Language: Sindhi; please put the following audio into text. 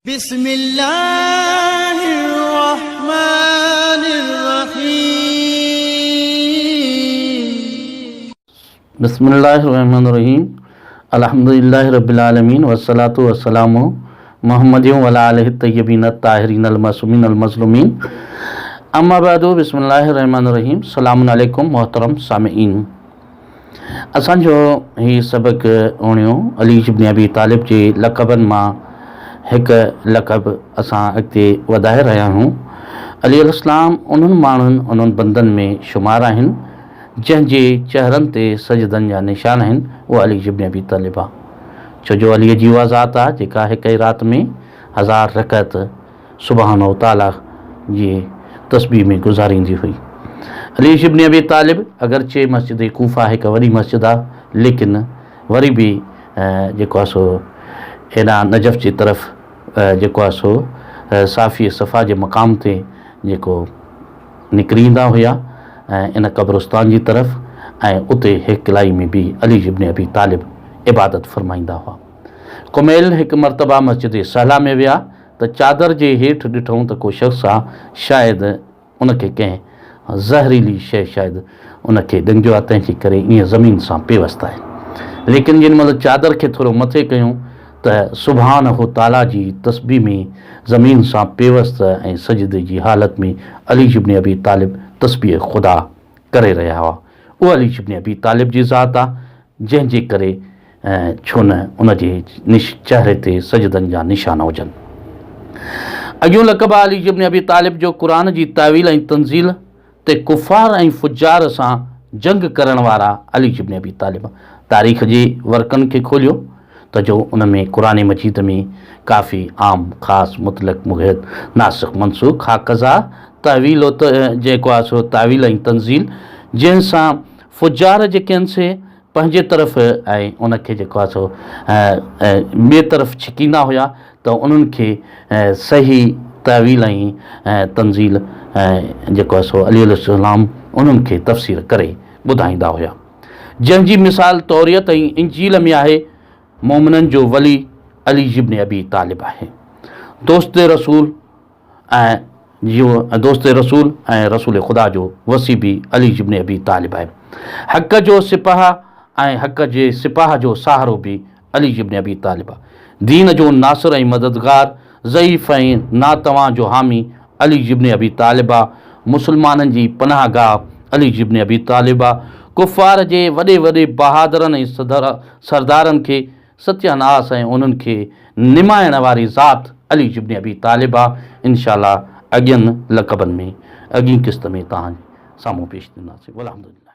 بسم الله الرحمٰن الرحيم. بسم الله الرحمن الرحيم الحمد لله رب العالمين والصلاة والسلام محمد وعلى آله الطيبين الطاهرين المعصومين المظلومين اما بعد بسم الله الرحمن الرحيم سلام عليڪم محترم سامعين اسان جو هي سبق اوڻيون علي ابن ابي طالب جي لقبن مان هڪ لقب اسان اڳتي وڌائي رهيا آهيون. علي عليه السلام انهن ماڻهن انهن بندن ۾ شمار آهن جنهن جي چهرن تي سجدن جا نشان آهن اهو علي ابن ابي طالب آهي ڇو جو علي جي اها ذات آهي جيڪا هڪ ئي رات ۾ هزار رڪعت سبحانه وتعاليٰ جي تسبيح ۾ گذاريندي هئي. علي ابن ابي طالب اگرچه مسجد ڪوفه هڪ وڏي مسجد آ ليڪن وري به جيڪو آ سو هيڏانهن نجف جي طرف جيڪو آ سو صافي صفا جي مقام تي جيڪو نڪري ايندا هيا ان قبرستان جي طرف ۽ اتي هيڪلائي ۾ به علي ابن ابي طالب عبادت فرمائيندا هئا. ڪميل هڪ مرتبه مسجد سهلا ۾ ويا ته چادر جي هيٺ ڏٺئون ته ڪو شخص آ، شايد ان کي ڪنهن زهريلي شيء شايد ان کي ڏنگيو آ، تنهن جي ڪري ائين زمين سان پيوست آهي. ليڪن جنهن مهل چادر کي ٿورو مٿي ڪيون ته سبحانه تعاليٰ جي تسبيح ۾ زمين سان پيوست ۽ سجدي جي حالت ۾ علي ابن ابي طالب تسبيح خدا ڪري رهيا هئا. اهو علي ابن ابي طالب جي ذات آ، جنهن جي ڪري ڇو نه ان جي چهري تي سجدن جا نشان هجن. اڳيون لقب علي ابن ابي طالب جو قرآن جي تاويل ۽ تنزيل تي ڪفار ۽ فجار سان جنگ ڪرڻ وارا علي ابن ابي طالب تاريخ جي ورقن کي کوليو ته جو ان ۾ قرآن مجيد ۾ ڪافي عام خاص مطلق مقيد ناسخ منسوخ هڪذا تاويل جيڪو آهي سو تاويل ۽ تنزيل جنهن سان فجار جيڪي آهن سي پنهنجي طرف ۽ ان کي جيڪو آهي سو ٻئي طرف ڇڪيندا هيا ته انهن کي صحيح تاويل ۽ تنزيل جيڪو آهي سو علي عليه السلام انهن کي تفسير ڪري ٻڌائيندا هيا جنهن جي مثال توريت ۽ انجيل ۾ آهي مومنن جو ولي علي ابن ابي طالب آهي دوست رسول ۽ جو دوست رسول ۽ رسول خدا جو وصي به علي ابن ابي طالب آهي. حق جو سپاهه ۽ حق جي سپاهه جو سهارو به علي ابن ابي طالب آهي. دين جو ناصر ۽ مددگار، ضعيف ۽ ناتوان جو حامي علي ابن ابي طالب آهي. مسلمانن جي پناهه گاهه علي ابن ابي طالب آهي. ڪفار جي وڏي وڏي بهادرن ۽ سردارن کي ستياناس ۽ انهن کي نمائڻ واري ذات علي ابن ابي طالب آ انشاء الله اڳين لقبن ۾ اڳين قسط ۾ توهان جي سامهون پيش ٿينداسين والحمدلله.